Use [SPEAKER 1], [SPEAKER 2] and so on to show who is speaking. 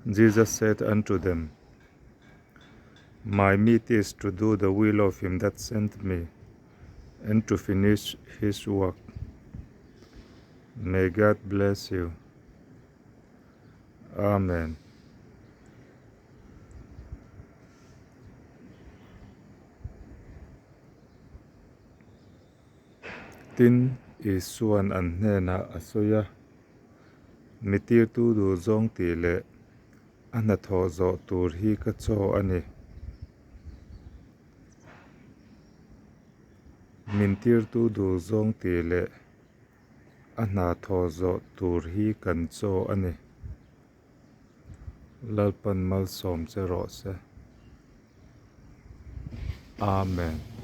[SPEAKER 1] Jesus said unto them, My meat is to do the will of him that sent me, and to finish his work. May God bless you. Amen. Tin, Isua'n an hnenah a sawi a, Mi tirtu duh zawng tih leh a hnathawh zawh tur hi ka chaw a ni. Min tirtu duh zawng tih leh a hnathawh zawh tur hi kan chaw a ni. Lalpan malsawm che rawh se. Amen.